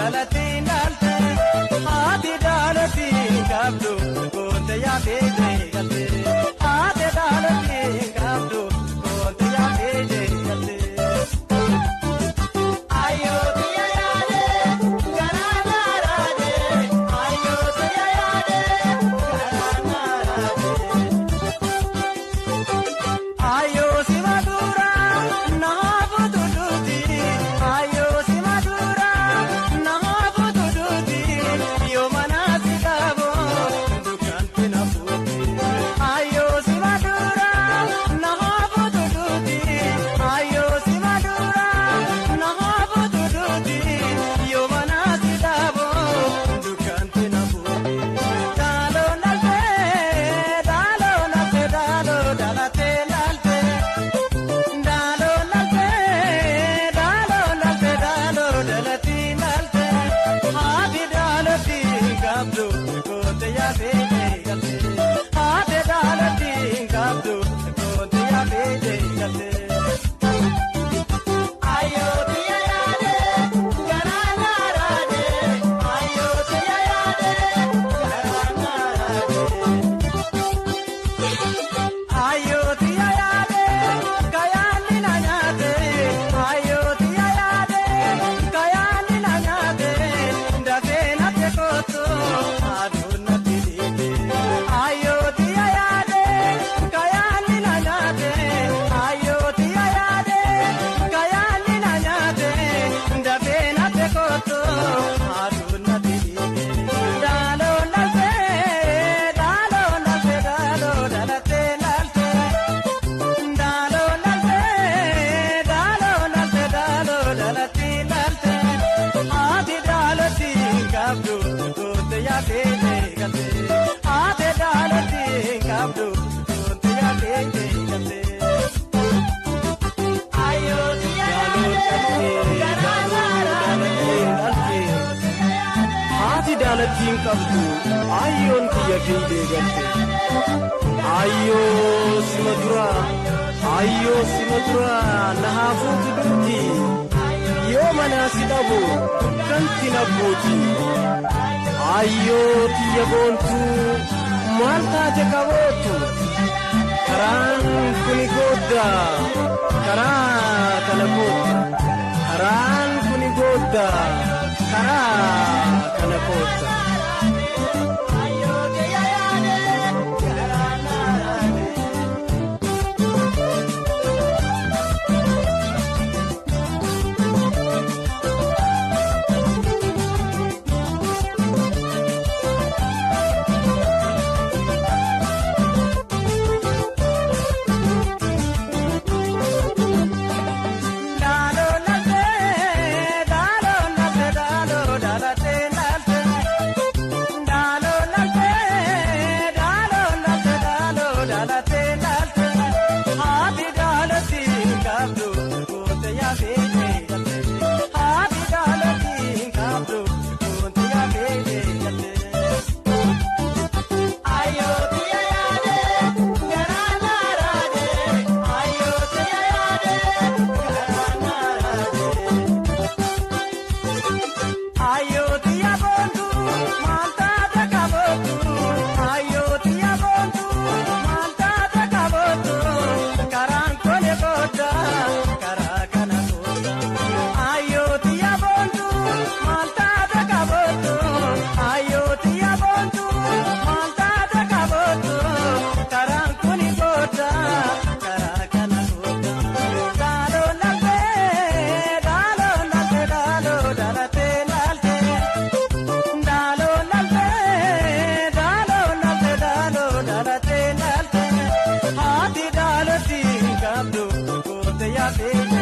dhalatti laalte haati dhalatti qabdu goote yaafee galte haati dhalatti qabdu goote yaafee galte. Daalattiin qabdu ayyoon tiyya fiigee galte ayyoo sima duraa ayyoo sima duraa na haafuutu duuti yoo manaa si dhabu dukkanti na buuti ayyoo tiyya boontuu maal taate qabootu karaan kuni goodda karaa kana kootta karaan kuni goodda karaa kana kootta. Haati dhalatti qabdu goote yaafee.